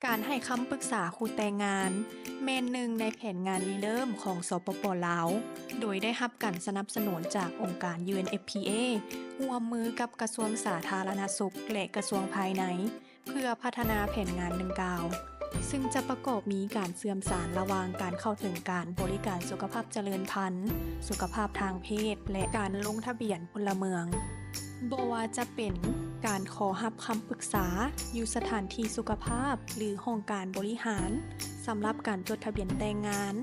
ການໃຫ້ຄຳປຶກສາຄູ່ແຕ່ງງານ ແມ່ນໜຶ່ງໃນແຜນງານລິເລີ່ມຂອງ ສປປ ລາວ, ໂດຍໄດ້ຮັບການສະໜັບສະໜູນຈາກອົງການ UNFPA ຮ່ວມມືກັບກະຊວງສາທາລະນະສຸກ ແລະ ກະຊວງພາຍໃນ ເພື່ອພັດທະນາແຜນງານດັ່ງກ່າວ, ຊຶ່ງຈະປະກອບມີການເຊື່ອມສານລະຫວ່າງການເຂົ້າເຖິງການບໍລິການສຸຂະພາບຈະເລີນພັນ, ສຸຂະພາບທາງເພດ ແລະ ການລົງທະບຽນພົນລະເມືອງ. ບໍ່ວ່າຈະເປັນການຂໍຮັບຄຳປຶກສາຢູ່ສະຖານທີ່ສຸຂະພາບ ຫຼື ຫ້ອງການບໍລິຫານ, ສຳລັບການຈົດທະບຽນແຕ່ງງານ,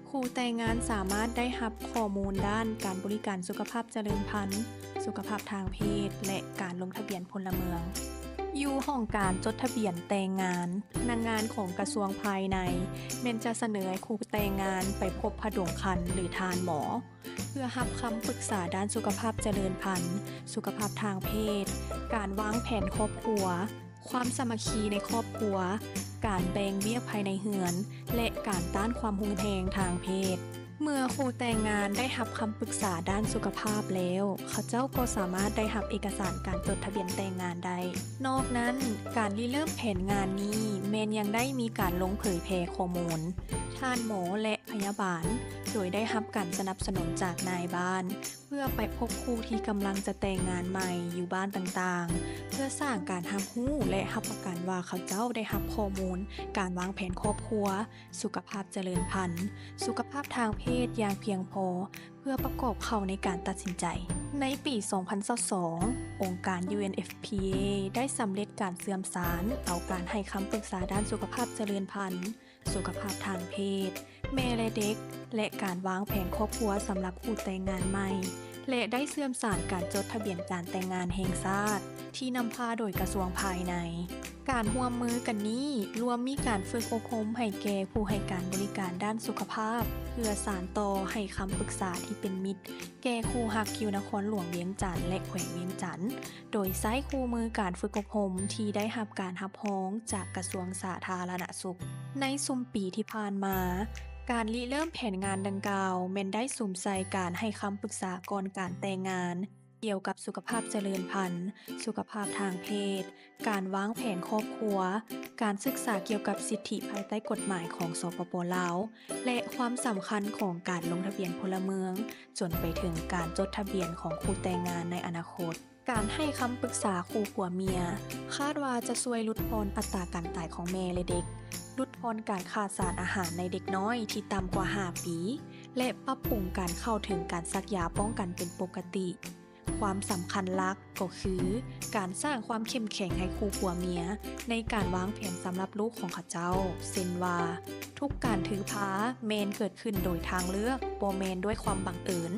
ຄູ່ແຕ່ງງານສາມາດໄດ້ຮັບຂໍ້ມູນດ້ານການບໍລິການສຸຂະພາບຈະເລີນພັນ, ສຸຂະພາບທາງເພດ ແລະ ການລົງທະບຽນພົນລະເມືອງ. ຢູ່ຫ້ອງການຈົດທະບຽນແຕ່ງງານ, ພະນັກງານຂອງກະຊວງພາຍໃນ ແມ່ນຈະສະເໜີໃຫ້ຄູ່ແຕ່ງງານໄປພົບຜະດົງຄັນ ຫຼື ທ່ານໝໍ ເພື່ອຮັບຄຳປຶກສາດ້ານສຸຂະພາບຈະເລີນພັນ, ສຸຂະພາບທາງເພດ, ການວາງແຜນຄອບຄົວ, ຄວາມສາມັກຄີໃນຄອບຄົວ, ການແບ່ງວຽກພາຍໃນເຮືອນ ແລະ ການຕ້ານຄວາມຮຸນແຮງທາງເພດ. ເມື່ອຄູ່ແຕ່ງງານໄດ້ຮັບຄຳປຶກສາດ້ານສຸຂະພາບແລ້ວ, ເຂົາເຈົ້າກໍສາມາດໄດ້ຮັບເອກະສານການຈົດທະບຽນແຕ່ງງານໄດ້. ນອກນັ້ນ, ການລິເລີ່ມແຜນງານນີ້ແມ່ນຍັງໄດ້ມີການລົງເຜີຍແຜ່ຂໍ້ມູນທ່ານໝໍ ແລະ ພະຍາບານ ໂດຍໄດ້ຮັບການສະໜັບສະໜູນຈາກນາຍບ້ານ ເພື່ອໄປພົບຄູ່ທີ່ກຳລັງຈະແຕ່ງງານໃໝ່ຢູ່ບ້ານຕ່າງໆ ເພື່ອສ້າງການຮັບຮູ້ ແລະ ຮັບປະກັນວ່າເຂົາເຈົ້າໄດ້ຮັບຂໍ້ມູນການວາງແຜນຄອບຄົວ, ສຸຂະພາບຈະເລີນພັນ, ສຸຂະພາບທາງເພດຢ່າງພຽງພໍ ເພື່ອປະກອບເຂົ້າໃນການຕັດສິນໃຈ. ໃນປີສອງພັນຊາວສອງ, ອົງການ UNFPA ໄດ້ສຳເລັດການເຊື່ອມສານເອົາການໃຫ້ຄຳປຶກສາດ້ານສຸຂະພາບຈະເລີນພັນ, ສຸຂະພາບທາງເພດ, ແມ່ ແລະ ເດັກ ແລະ ການວາງແຜນຄອບຄົວສຳລັບຄູ່ແຕ່ງງານໃໝ່ ແລະ ໄດ້ເຊື່ອມສານການຈົດທະບຽນການແຕ່ງງານແຫ່ງຊາດ ທີ່ນຳພາໂດຍກະຊວງພາຍໃນ. ການຮ່ວມມືກັນນີ້ລວມມີການຝຶກອົບຮົມໃຫ້ແກ່ຜູ້ໃຫ້ການບໍລິການດ້ານສຸຂະພາບ ເພື່ອສານຕໍ່ໃຫ້ຄຳປຶກສາທີ່ເປັນມິດແກ່ຄູ່ຮັກຢູ່ນະຄອນຫຼວງວຽງຈັນ ແລະ ແຂວງວຽງຈັນ, ໂດຍໃຊ້ຄູ່ມືການຝຶກອົບຮົມທີ່ໄດ້ຮັບການຮັບຮອງຈາກກະຊວງສາທາລະນະສຸກ. ໃນຊຸມປີທີ່ຜ່ານມາ, ການລິເລີ່ມແຜນງານດັ່ງກ່າວແມ່ນໄດ້ສຸມໃສ່ການໃຫ້ຄຳປຶກສາກ່ອນການແຕ່ງງານ ກ່ຽວກັບສຸຂະພາບຈະເລີນພັນ, ສຸຂະພາບທາງເພດ, ການວາງແຜນຄອບຄົວ, ການສຶກສາກ່ຽວກັບສິດທິພາຍໃຕ້ກົດໝາຍຂອງ ສປປ ລາວ ແລະ ຄວາມສຳຄັນຂອງການລົງທະບຽນພົນລະເມືອງ, ຈົນໄປເຖິງການຈົດທະບຽນຂອງຄູ່ແຕ່ງງານໃນອະນາຄົດ. ການໃຫ້ຄຳປຶກສາຄູ່ຜົວເມຍ ຄາດວ່າຈະຊ່ວຍຫຼຸດຜ່ອນອັດຕາການຕາຍຂອງແມ່ ແລະ ເດັກ, ຫຼຸດຜ່ອນການຂາດສານອາຫານໃນເດັກນ້ອຍທີ່ຕ່ຳກວ່າຫ້າປີ ແລະ ປັບປຸງການເຂົ້າເຖິງການສັກຢາປ້ອງກັນເປັນປົກກະຕິ. ຄວາມສຳຄັນຫຼັກກໍຄື ການສ້າງຄວາມເຂັ້ມແຂງໃຫ້ຄູ່ຜົວເມຍ ໃນການວາງແຜນສຳລັບລູກຂອງເຂົາເຈົ້າ, ເຊັ່ນວ່າ ທຸກການຖືພາແມ່ນເກີດຂຶ້ນໂດຍທາງເລືອກ, ບໍ່ແມ່ນດ້ວຍຄວາມບັງເອີນ.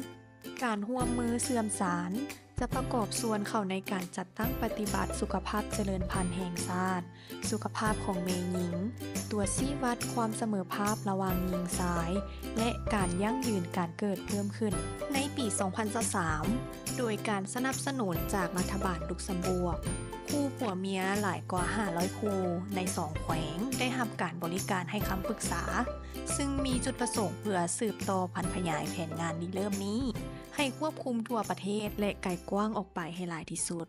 ການຮ່ວມມືເຊື່ອມສານ ຈະປະກອບສ່ວນເຂົ້າໃນການຈັດຕັ້ງປະຕິບັດສຸຂະພາບຈະເລີນພັນແຫ່ງຊາດ, ສຸຂະພາບຂອງແມ່ຍິງ, ຕົວຊີ້ວັດຄວາມສະເໝີພາບລະຫວ່າງຍິງຊາຍ ແລະ ການຢັ້ງຢືນການເກີດເພີ່ມຂຶ້ນ. ໃນປີສອງພັນຊາວສາມ ໂດຍການສະໜັບສະໜູນຈາກລັດຖະບານລຸກຊຳບວກ, ຄູ່ຜົວເມຍຫຼາຍກວ່າຫ້າຮ້ອຍຄູ່ໃນສອງແຂວງໄດ້ຮັບການບໍລິການໃຫ້ຄຳປຶກສາ, ຊຶ່ງມີຈຸດປະສົງເພື່ອສືບຕໍ່ຜັນຂະຫຍາຍແຜນງານລິເລີ່ມນີ້ ໃຫ້ຄວບຄຸມທົ່ວປະເທດ ແລະ ໄກກວ້າງອອກໄປໃຫ້ຫຼາຍທີ່ສຸດ.